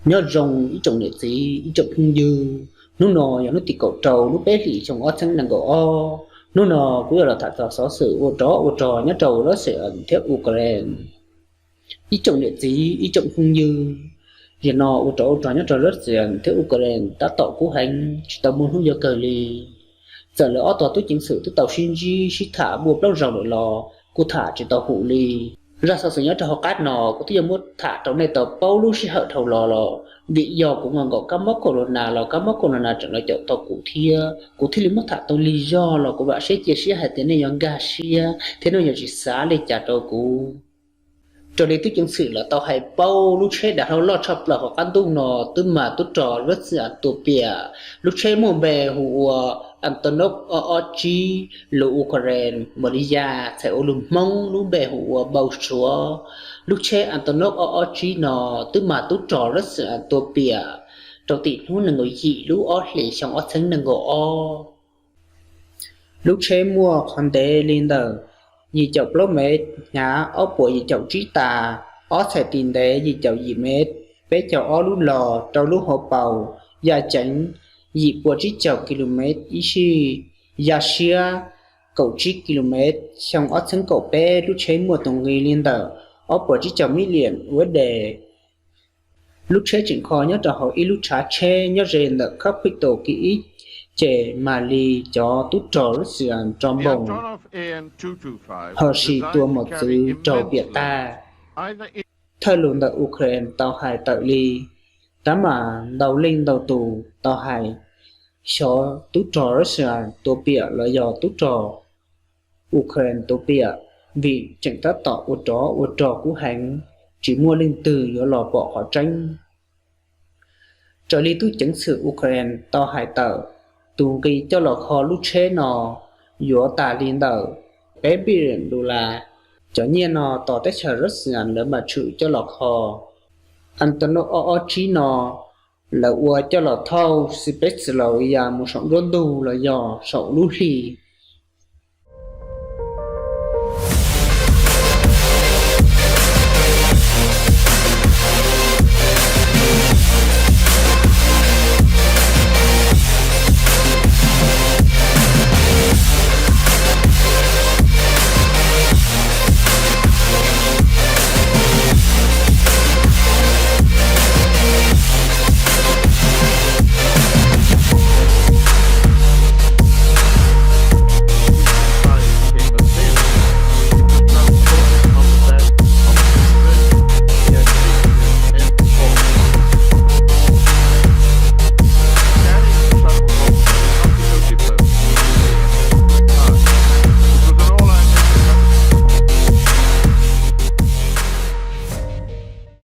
Nyob zoo ib tsoom niam txiv ib tsoom phooj ywg, hnub no yog hnub tim kaum rau lub peb hlis xyoo ob txhiab nees nkaum ob. Hnub no kuv yuav los tham txog xov xwm ua rov ua rog nyob rau Russia thiab Ukraine. Ib tsoom niam txiv ib tsoom phooj ywg, yam no ua rov ua rog nyob rau Russia thiab Ukraine tab tom kub heev tsis tau muaj hnub yuav kawg li. Txawm lawv ob tog tub ceev xwm twb tau sib ntsib sib tham muaj plaub zaug lawm los kuj tham tsis tau hum li. Zaj xov xwm nyob rau hauv qab no kuv twb yuav muab tham rau nej tau paub lub sij hawm dhau los los vim yog kuv nkaum kab mob corona los kab mob corona tseem los caum tau kuv thiab kuv thiaj li muab tham tau lig zog los kuv vam siab cia siab hais tias nej yuav nkag siab thiab nej yuav tsis xav li cas rau kuv. Raws li tub ceev xwm los tau hais paub lub tsheb dav hlau loj tshaj plaws hauv qab ntuj no twb mas tub rog Russia tua piam. Lub tsheb muaj npe hu ua Antonov ob ob tsib, lus Ukraine Mriya, txhais ua lus Hmoob lub npe hu ua Npau Suav. Lub tsheb Antonov ob ob tsib no twb mas tub rog Russia tua piam rau tim hnub nees nkaum yim lub ob hlis xyoo ob txhiab nees nkaum ob. Lub tsheb muaj qhov ntev li ntawm yim caum plaub mev, hnyav ob puas yim caum tsib tas, ob txhais tis ntev yim caum yim mev, peb caug ob lub los rau lub hauv paus, yaj ceev yim puas tsib caug ki lus mev ib sij, yaj siab kaum tsib ki lus mev. Xyoo ob txhiab kaum peb lub tsheb muaj tus nqi li ntawm ob puas tsib caug million U S D. Lub tsheb tseem kho nyob rau hauv ib lub tshav tsheb nyob ze ntawm capital Kyiv, ces mam li cov tub rog Russia tso npoos hos sis tua mos txwv raug piam tag. Thawj lus ntawm Ukraine tau hais tawm li, tab mas ntau leej ntau tus tau hais xyov tub rog Russia tua piam los yog tub rog Ukraine tua piam, vim tseem tab tom ua rov ua rog kub heev, tsis muaj leej twg yuav los pom qhov tseeb. Raws li tub ceev xwm Ukraine tau hais tawm, tus nqi coj los kho lub tsheb no yuav tas li ntawm peb billion dollar, cov nyiaj no tos teb chaws Russia lawv mam tshwm coj los kho. Antonov ob ob tsib no lawv ua coj los thauj space los ya mus saum nruab ntug los yog saum lub hli.